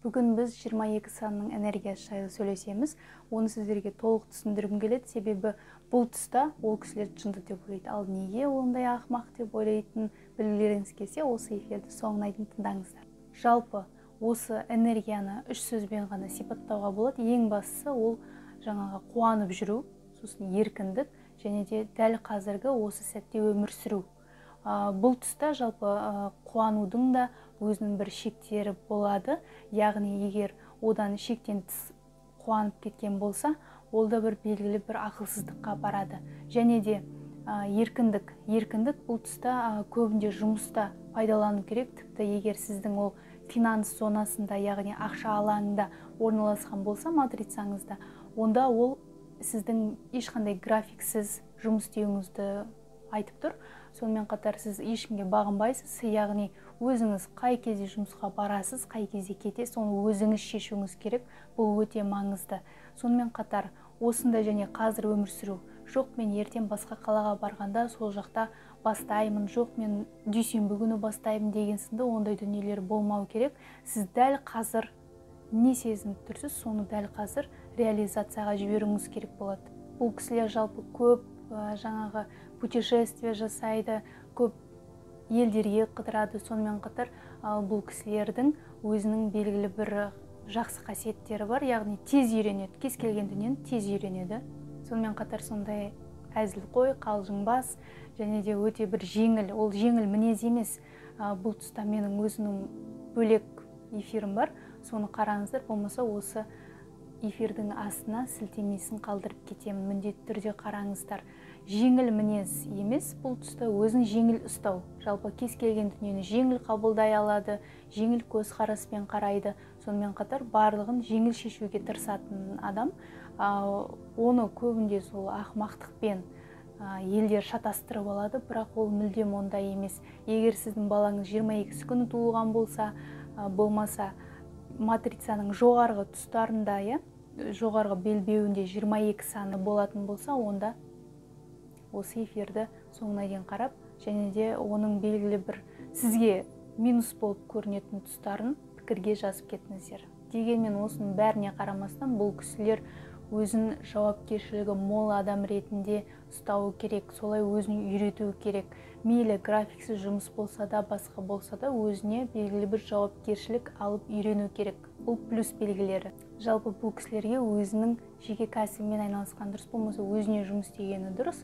Бүгін біз 22 санның энергиясы жайлы сөйлесеміз. Оны сіздерге толық түсіндіргім келеді, себебі бұл тұста ол кісілер жынды деп ойлайды. Ал неге ондай ақымақ деп ойлайтынын білгілеріңіз келсе, осы эфирді соңына дейін тыңдаңыздар. Жалпы осы энергияны үш сөзбен ғана сипаттауға болады. Ең бастысы ол жаңағы қуанып жүру, сосын еркіндік және де дәл қазіргі осы сәтте өмір сүру. Бұл тұста жалпы қуанудың да өзінің бір шектері болады. Яғни егер одан шектен тыс қуанып кеткен болса, ол да бір белгілі бір ақылсыздыққа барады. Және де еркіндік. Еркіндік бұл тұста көбінде жұмыста пайдалану керек. Тіпті егер сіздің ол финанс зонасында, яғни ақша алаңында орналасқан болса матрицаңызда, онда ол сіздің ешқандай графиксіз жұмыс істеуіңізді айтып тұр. Сонымен қатар сіз ешкімге бағынбайсыз, яғни өзіңіз қай кезде жұмысқа барасыз, қай кезде кетесіз, соны өзіңіз шешуіңіз керек. Бұл өте маңызды. Сонымен қатар осында және қазір өмір сүру. Жоқ, мен ертең басқа қалаға барғанда сол жақта бастаймын, жоқ, мен дүйсенбі күні бастаймын деген сынды ондай дүниелер болмау керек. Сіз дәл қазір не сезініп тұрсыз, соны дәл қазір реализацияға жіберуіңіз керек болады. Бұл кісілер жалпы көп жаңағы путешествие жасайды, көп елдерге қыдырады. Сонымен қатар бұл кісілердің өзінің белгілі бір жақсы қасиеттері бар, яғни тез үйренеді, кез келген дүниені тез үйренеді. Сонымен қатар сондай әзілқой, қалжыңбас және де өте бір жеңіл, ол жеңіл мінез емес. Бұл тұста менің өзімнің бөлек эфирім бар, соны қараңыздар, болмаса осы эфирдің астына сілтемесін қалдырып кетемін, міндетті түрде қараңыздар. Жеңіл мінез емес, бұл тұста өзін жеңіл ұстау. Жалпы кез келген дүниені жеңіл қабылдай алады, жеңіл көзқараспен қарайды. Сонымен қатар барлығын жеңіл шешуге тырысатын адам. Оны көбінде сол ақымақтықпен елдер шатастырып алады, бірақ ол мүлдем ондай емес. Егер сіздің балаңыз 22 күні туылған болса, болмаса матрицаның жоғарғы тұстарында, жоғарғы белбеуінде 22 саны болатын болса, онда осы эфирді соңына дейін қарап, және де оның белгілі бір сізге минус болып көрінетін тұстарын пікірге жазып кетіңіздер. Дегенмен осының бәріне қарамастан бұл кісілер өзін жауапкершілігі мол адам ретінде ұстауы керек, солай өзін үйретуі керек. Мейлі графиксіз жұмыс болса да, басқа болса да, өзіне белгілі бір жауапкершілік алып үйрену керек. Бұл плюс белгілері. Жалпы бұл кісілерге өзінің жеке кәсібімен айналысқан дұрыс, болмаса өзіне жұмыс істегені дұрыс.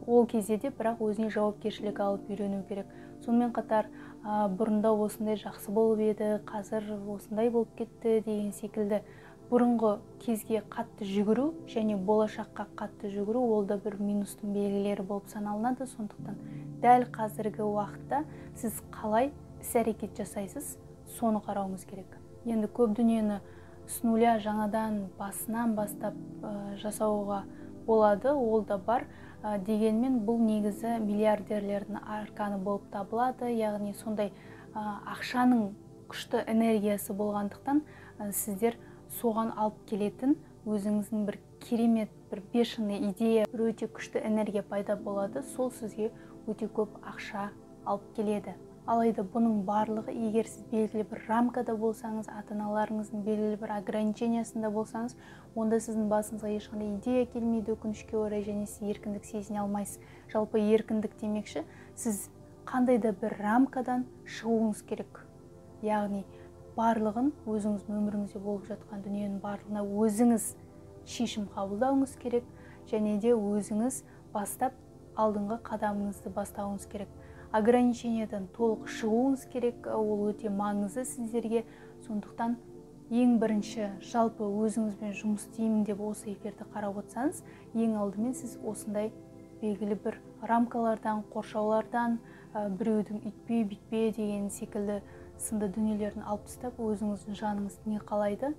Ол кезде де бірақ өзіне жауапкершілік алып үйрену керек. Сонымен қатар бұрында осындай жақсы болып еді, қазір осындай болып кетті деген секілді бұрынғы кезге қатты жүгіру және болашаққа қатты жүгіру ол да бір минустың белгілері болып саналынады. Сондықтан дәл қазіргі уақытта сіз қалай іс-әрекет жасайсыз, соны қарауыңыз керек. Енді көп дүниені с нуля, жаңадан басынан бастап жасауға болады, ол да бар. Дегенмен бұл негізі миллиардерлердің арканы болып табылады, яғни сондай ақшаның күшті энергиясы болғандықтан сіздер соған алып келетін өзіңіздің бір керемет, бір бешеный идея, бір өте күшті энергия пайда болады, сол сізге өте көп ақша алып келеді. Алайда бұның барлығы егер сіз белгілі бір рамкада болсаңыз, ата-аналарыңыздың белгілі бір ограничениясында болсаңыз, онда сіздің басыңызға ешқандай идея келмейді, өкінішке орай, және сіз еркіндік сезіне алмайсыз. Жалпы еркіндік демекші, сіз қандай да бір рамкадан шығуыңыз керек. Яғни барлығын өзіңіздің өміріңізде болып жатқан дүниенің барлығына өзіңіз шешім қабылдауыңыз керек, және де өзіңіз бастап алдыңғы қадамыңызды бастауыңыз керек. Ограничениеден толық шығуыңыз керек, ол өте маңызды сіздерге. Сондықтан ең бірінші жалпы өзіңізбен жұмыс істеймін деп осы эфирді қарап отырсаңыз, ең алдымен сіз осындай белгілі бір рамкалардан, қоршаулардан, біреудің үйтпе, бүйтпе деген секілді сынды дүниелерін алып тастап, өзіңіздің жаныңыз не қалайды,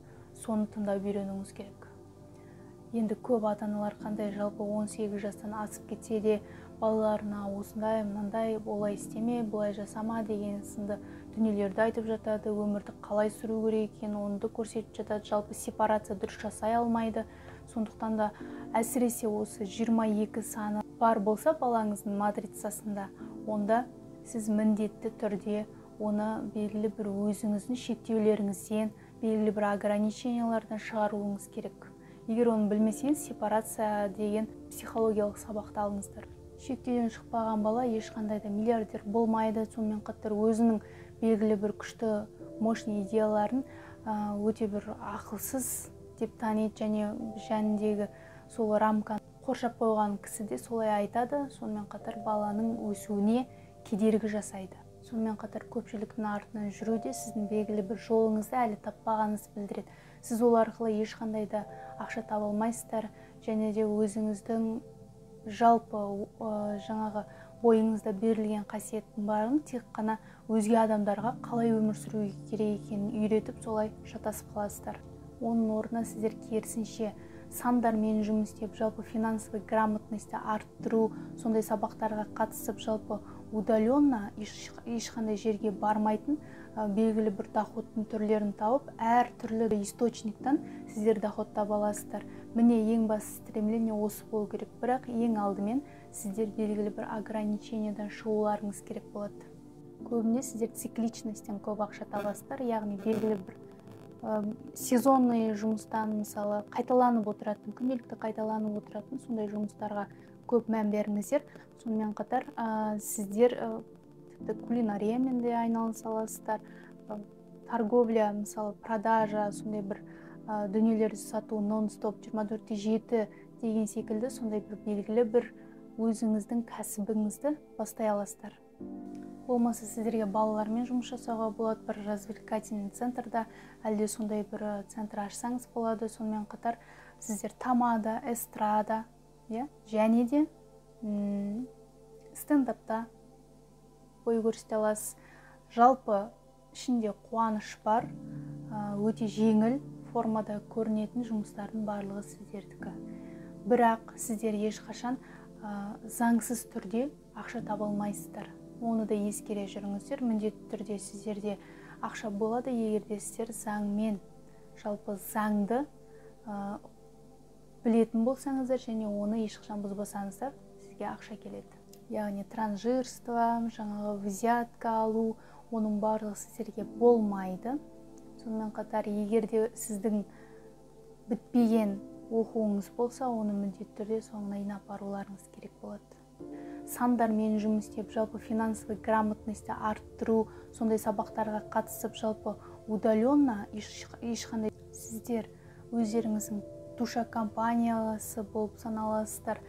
соны тыңдап үйренуіңіз керек. Енді көп ата-аналар қандай жалпы 18 жастан асып кетсе де балаларына осындай, мынандай, олай істеме, бұлай жасама деген сынды дүниелерді айтып жатады, өмірді қалай сүру керек екенін оны да көрсетіп жатады, жалпы сепарация дұрыс жасай алмайды. Сондықтан да әсіресе осы 22 саны бар болса балаңыздың матрицасында, онда сіз міндетті түрде оны белгілі бір өзіңіздің шектеулеріңізден, белгілі бір ограничениялардан шығаруыңыз керек. Егер оны білмесеңіз, сепарация деген психологиялық сабақты алыңыздар. Шектеуден шықпаған бала ешқандай да миллиардер болмайды. Сонымен қатар өзінің белгілі бір күшті, мощный идеяларын өте бір ақылсыз деп таниды, және жәніндегі сол рамканы қоршап қойған кісі де солай айтады. Сонымен қатар баланың өсуіне кедергі жасайды. Сонымен қатар көпшіліктің артынан жүру де сіздің белгілі бір жолыңызды әлі таппағаныңызды білдіреді. Сіз ол арқылы ешқандай да ақша таба алмайсыздар, және де өзіңіздің жалпы жаңағы бойыңызда берілген қасиеттің барын тек қана өзге адамдарға қалай өмір сүру керек екенін үйретіп, солай шатасып қаласыздар. Оның орнына сіздер керісінше сандармен жұмыс істеп, жалпы финансовый грамотностьті арттыру, сондай сабақтарға қатысып, жалпы удаленно ешқандай жерге бармайтын белгілі бір доходтың түрлерін тауып, әр түрлі источниктан сіздер доход таба аласыздар. Міне, ең басты стремление осы болу керек. Бірақ ең алдымен сіздер белгілі бір ограничениедан шығуларыңыз керек болады. Көбіне сіздер цикличностьтен көп ақша табасыздар, яғни белгілі бір сезонный жұмыстан, мысалы, қайталанып отыратын, күнделікті қайталанып отыратын сондай жұмыстарға көп мән беріңіздер. Сонымен қатар сіздер тіпті кулинариямен де айналыса аласыздар, торговля, мысалы, продажа, сондай бір дүниелерді сату нон-стоп 24/7 деген секілді сондай бір белгілі бір өзіңіздің кәсібіңізді бастай аласыздар. Болмаса сіздерге балалармен жұмыс жасауға болады, бір развлекательный центрда, әлде сондай бір центр ашсаңыз болады. Сонымен қатар сіздер тамада, эстрада, және де стендапта бой көрсете аласыз. Жалпы ішінде қуаныш бар, өте жеңіл формада көрінетін жұмыстардың барлығы сіздердікі. Бірақ сіздер ешқашан заңсыз түрде ақша таба алмайсыздар. Оны да ескере жүріңіздер. Міндетті түрде сіздерде ақша болады, егер де сіздер заңмен, жалпы заңды білетін болсаңыздар және оны ешқашан бұзбасаңыздар, сізге ақша келеді. Яғни транжирство, жаңағы взятка алу, оның барлығы сіздерге болмайды. Сонымен қатар егер де сіздің бітпеген оқуыңыз болса, оны міндетті түрде соңына дейін апаруларыңыз керек болады. Сандармен жұмыс істеп, жалпы финансовый грамотностьті арттыру, сондай сабақтарға қатысып, жалпы удаленно ешқандай сіздер өздеріңіздің душа компаниясы болып саналасыздар.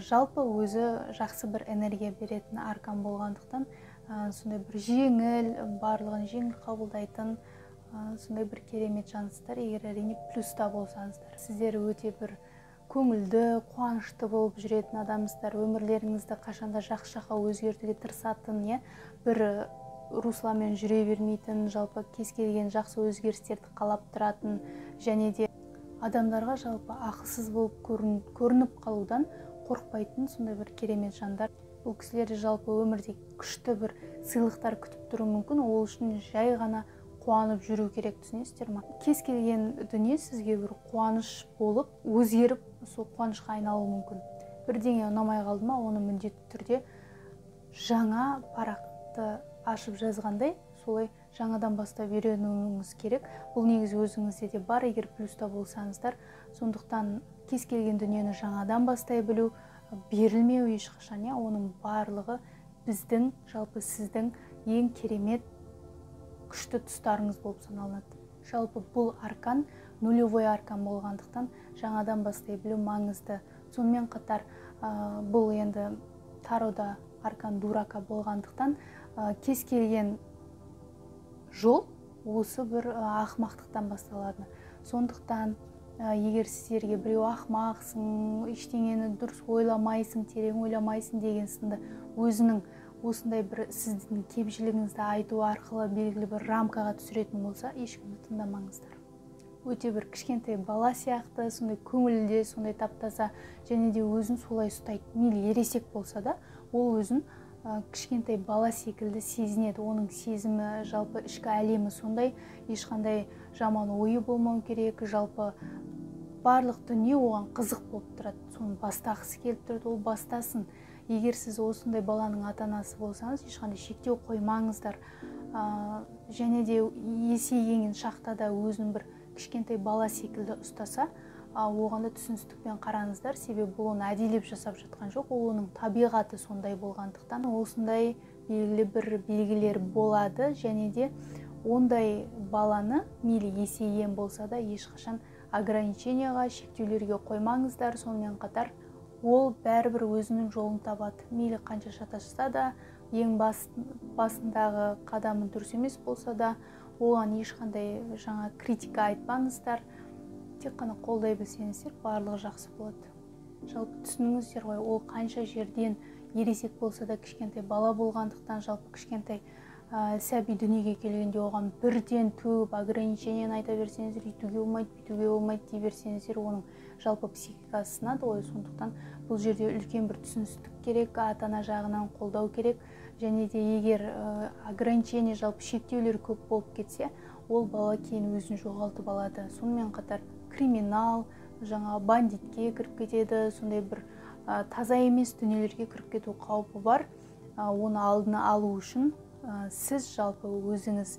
Жалпы өзі жақсы бір энергия беретін аркан болғандықтан, сондай бір жеңіл, барлығын жеңіл қабылдайтын сондай бір керемет жансыздар, егер әрине плюста болсаңыздар. Сіздер өте бір көңілді, қуанышты болып жүретін адамсыздар, өмірлеріңізді қашанда жақсы жаққа өзгертуге тырысатын, бір русламен жүре бермейтін, жалпы кез келген жақсы өзгерістерді қалап тұратын, және де адамдарға жалпы ақылсыз болып көрініп қалудан қорықпайтын сондай бір керемет жандар. Бұл кісілерді жалпы өмірде күшті бір сыйлықтар күтіп тұруы мүмкін, ол үшін жай ғана қуанып жүру керек, түсінесіздер ма? Кез келген дүние сізге бір қуаныш болып, өзгеріп, сол қуанышқа айналуы мүмкін. Бірдеңе ұнамай қалды ма, оны міндетті түрде жаңа парақты ашып жазғандай, солай жаңадан бастап үйренуіңіз керек. Бұл негізі өзіңізде де бар, егер плюста болсаңыздар. Сондықтан кез келген дүниені жаңадан бастай білу, берілмеу ешқашан, оның барлығы біздің, жалпы сіздің ең керемет күшті тұстарыңыз болып саналады. Жалпы бұл аркан нулевой аркан болғандықтан жаңадан бастай білу маңызды. Сонымен қатар бұл енді тарода аркан дурака болғандықтан кез келген жол осы бір ақымақтықтан басталады. Сондықтан егер сіздерге біреу ақымақсың, ештеңені дұрыс ойламайсың, терең ойламайсың деген сынды өзінің осындай бір сіздің кемшілігіңізді айту арқылы белгілі бір рамкаға түсіретін болса, ешкімді тыңдамаңыздар. Өте бір кішкентай бала сияқты, сондай көңілді, сондай тап-таза, және де өзін солай ұстайды. Мейлі ересек болса да, ол өзін кішкентай бала секілді сезінеді. Оның сезімі, жалпы ішкі әлемі сондай, ешқандай жаман ойы болмау керек, жалпы барлық дүние оған қызық болып тұрады, соны бастағысы келіп тұрады, ол бастасын. Егер сіз осындай баланың ата-анасы болсаңыз, ешқандай шектеу қоймаңыздар. Және де есейген шақта да өзін бір кішкентай бала секілді ұстаса, оған да түсіністікпен қараңыздар, себебі бұл оны әдейілеп жасап жатқан жоқ, ол оның табиғаты сондай болғандықтан осындай белгілі бір белгілер болады. Және де ондай баланы мейлі есейген болса да ешқашан ограничениеға, шектеулерге қоймаңыздар. Сонымен қатар ол бәрібір өзінің жолын табады, мейлі қанша шатасса да, ең басындағы қадамы дұрыс емес болса да, оған ешқандай жаңа критика айтпаңыздар, тек қана қолдай білсеңіздер, барлығы жақсы болады. Жалпы түсініңіздер ғой, ол қанша жерден ересек болса да кішкентай бала болғандықтан, жалпы кішкентай сәби дүниеге келгенде оған бірден төгіп ограничениені айта берсеңіздер, үйтуге болмайды, бүйтуге болмайды дей берсеңіздер, оның жалпы психикасы сынады ғой. Сондықтан бұл жерде үлкен бір түсіністік керек, ата-ана жағынан қолдау керек. Және де егер ограничение, жалпы шектеулер көп болып кетсе, ол бала кейін өзін жоғалтып алады. Сонымен қатар криминал, жаңа бандитке кіріп кетеді, сондай бір таза емес дүниелерге кіріп кету қаупі бар. Оны алдына алу үшін сіз жалпы өзіңіз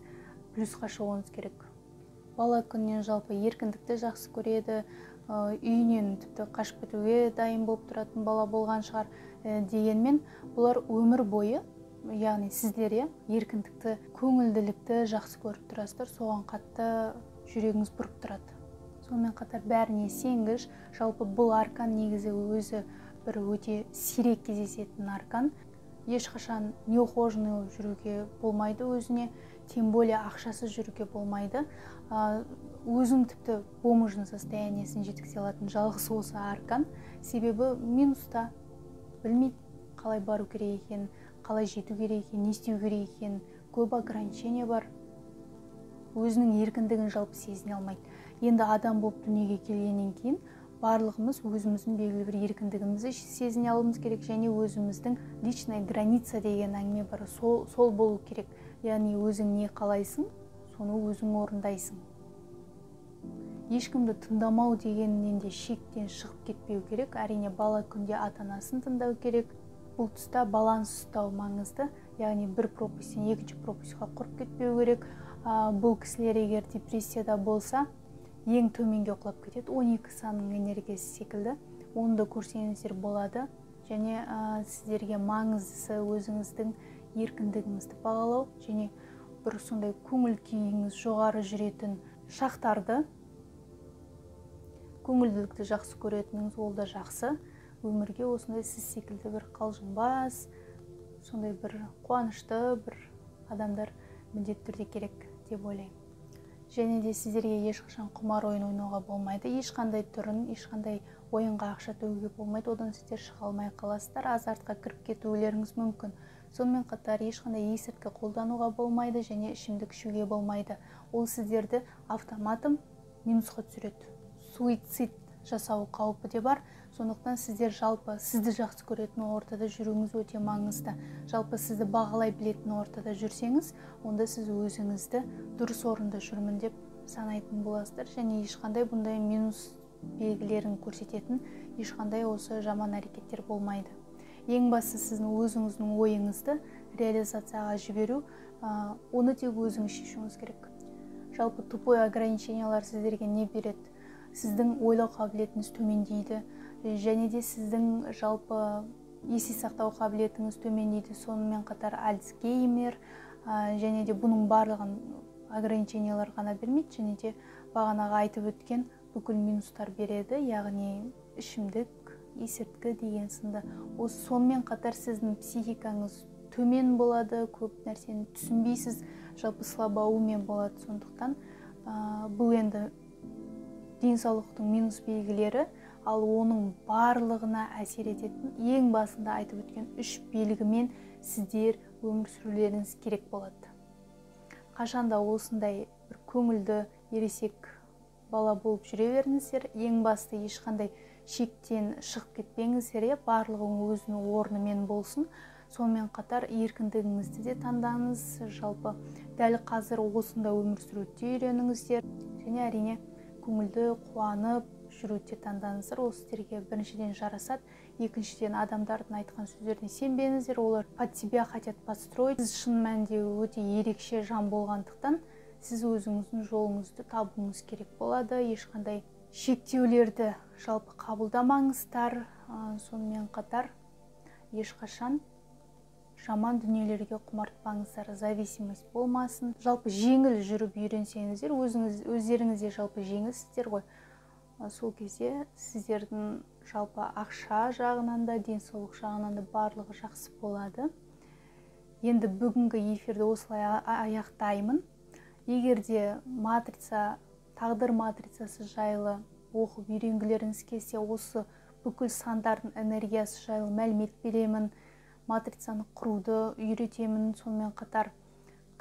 плюсқа шығуыңыз керек. Бала күннен жалпы еркіндікті жақсы көреді, үйінен тіпті қашып кетуге дайын болып тұратын бала болған шығар. Дегенмен бұлар өмір бойы, яғни сіздер еркіндікті, көңілділікті жақсы көріп тұрасыздар, соған қатты жүрегіңіз бұрып тұрады. Сонымен қатар бәріне сенгіш. Жалпы бұл аркан негізі өзі бір өте сирек кездесетін аркан. Ешқашан неухоженный болып жүруге болмайды өзіне, тем более ақшасыз жүруге болмайды. Өзің тіпті бомжның состояниесін жеткізе алатын жалғыз осы аркан. Себебі минуста, білмейді қалай бару керек екенін, қалай жету керек екенін, не істеу керек екенін, көп ограничение бар. Өзінің еркіндігін жалпы сезіне алмайды. Енді адам болып дүниеге келгеннен кейін барлығымыз өзіміздің белгілі бір еркіндігімізді сезіне алуымыз керек, және өзіміздің личная граница деген әңгіме бар, сол болу керек. Яғни өзің не қалайсың, соны өзің орындайсың. Ешкімді тыңдамау дегеннен де шектен шығып кетпеу керек. Әрине бала күнде ата-анасын тыңдау керек. Бұл тұста баланс ұстау маңызды, яғни бір пропусктен екінші пропускқа құрып кетпеу керек. Бұл кісілер егер депрессияда болса, ең төменге құлап кетеді, 12 санның энергиясы секілді. Оны да көрсеңіздер болады. Және сіздерге маңыздысы өзіңіздің еркіндігіңізді бағалау және бір сондай көңіл күйіңіз жоғары жүретін шақтарды, көңілділікті жақсы көретініңіз, ол да жақсы. Өмірге осындай сіз секілді бір қалжыңбас, сондай бір қуанышты бір адамдар міндетті түрде керек деп ойлаймын. Және де сіздерге ешқашан құмар ойын ойнауға болмайды, ешқандай түрін, ешқандай ойынға ақша төгуге болмайды, одан сіздер шыға алмай қаласыздар, азартқа кіріп кетулеріңіз мүмкін. Сонымен қатар ешқандай есірткі қолдануға болмайды және ішімдік ішуге болмайды. Ол сіздерді автоматом минусқа түсіреді. Суицид жасау қаупі де бар. Сондықтан сіздер жалпы сізді жақсы көретін ортада жүруіңіз өте маңызды. Жалпы сізді бағалай білетін ортада жүрсеңіз, онда сіз өзіңізді дұрыс орында жүрмін деп санайтын боласыздар. Және ешқандай бұндай минус белгілерін көрсететін ешқандай осы жаман әрекеттер болмайды. Ең бастысы сіздің өзіңіздің ойыңызды реализацияға жіберу, оны тек өзіңіз шешуіңіз керек. Жалпы тупой ограничениялар сіздерге не береді? Сіздің ойлау қабілетіңіз төмендейді, және де сіздің жалпы есте сақтау қабілетіңіз төмендейді. Сонымен қатар Альцгеймер, және де бұның барлығын ограничениялар ғана бермейді, және де бағанағы айтып өткен бүкіл минустар береді, яғни ішімдік, есірткі деген сынды. Осы сонымен қатар сіздің психикаңыз төмен болады, көп нәрсені түсінбейсіз, жалпы слабоумие болады. Сондықтан бұл енді денсаулықтың минус белгілері, ал оның барлығына әсер ететін ең басында айтып өткен үш белгімен сіздер өмір сүрулеріңіз керек болады. Қашанда осындай бір көңілді ересек бала болып жүре беріңіздер. Ең басты ешқандай шектен шығып кетпеңіздер, барлығы өзінің орнымен болсын. Сонымен қатар еркіндігіңізді де таңдаңыз. Жалпы дәл қазір осында өмір сүруді үйреніңіздер. Және әрине көңілді, қуанып жүруді таңдаңыздар. Ол сіздерге біріншіден жарасады, екіншіден адамдардың айтқан сөздеріне сенбеңіздер, олар под себя хотят подстроить. Сіз шын мәнінде өте ерекше жан болғандықтан, сіз өзіңіздің жолыңызды табуыңыз керек болады. Ешқандай шектеулерді жалпы қабылдамаңыздар. Сонымен қатар ешқашан жаман дүниелерге құмартпаңыздар, зависимость болмасын. Жалпы жеңіл жүріп үйренсеңіздер, өздеріңіз де жалпы жеңілсіздер ғой. Сол кезде сіздердің жалпы ақша жағынан да, денсаулық жағынан да барлығы жақсы болады. Енді бүгінгі эфирді осылай аяқтаймын. Егер де матрица, тағдыр матрицасы жайлы оқып үйренгілеріңіз келсе, осы бүкіл сандардың энергиясы жайлы мәлімет беремін, матрицаны құруды үйретемін, сонымен қатар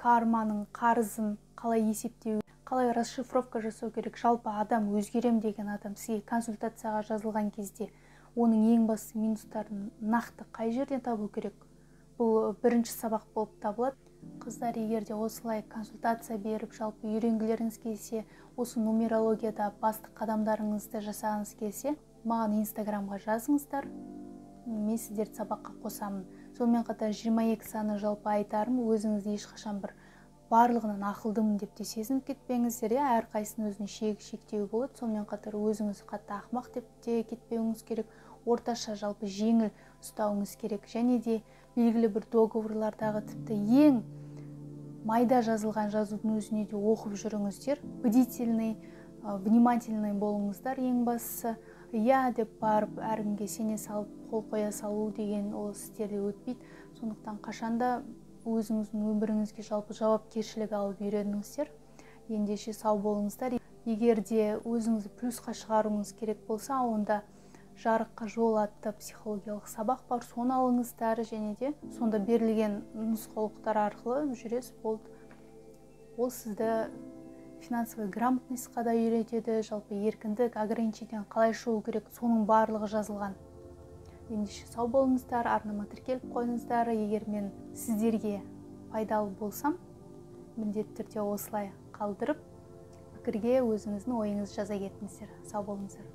карманың қарызын қалай есептеу, қалай расшифровка жасау керек. Жалпы адам өзгерем деген адам сізге консультацияға жазылған кезде оның ең басты минустарын нақты қай жерден табу керек, бұл бірінші сабақ болып табылады. Қыздар, егер де осылай консультация беріп жалпы үйренгілеріңіз келсе, осы нумерологияда басты қадамдарыңызды жасағыңыз келсе, маған Инстаграмға жазыңыздар, мен сіздерді сабаққа қосамын. Сонымен қатар 22 саны жалпы айтарым, өзіңізді ешқашан бір барлығынан ақылдымын деп те сезініп кетпеңіздер, иә, әрқайсының өзінің шегі шектеуі болады. Сонымен қатар өзіңізді қатты ақымақ деп те кетпеуіңіз керек, орташа жалпы жеңіл ұстауыңыз керек. Және де белгілі бір договорлардағы тіпті ең майда жазылған жазудың өзіне де оқып жүріңіздер. Бдительный, внимательный болыңыздар ең бастысы. Иә деп барып әркімге сене салып қол қоя салу деген ол сіздерде өтпейді. Сондықтан қашанда өзіңіздің өміріңізге жалпы жауапкершілік алып үйреніңіздер. Ендеше сау болыңыздар. Егер де өзіңізді плюсқа шығаруыңыз керек болса, онда жарыққа жол атты психологиялық сабақ бар, соны алыңыздар. Және де сонда берілген нұсқаулықтар арқылы жүресіз болды. Ол сізді финансовый грамотностьқа да үйретеді, жалпы еркіндік, ограничениеден қалай шығу керек, соның барлығы жазылған. Ендеше сау болыңыздар, арнама тіркеліп қойыңыздар. Егер мен сіздерге пайдалы болсам, міндетті түрде осылай қалдырып, пікірге өзіңіздің ойыңызды жаза кетіңіздер. Сау болыңыздар.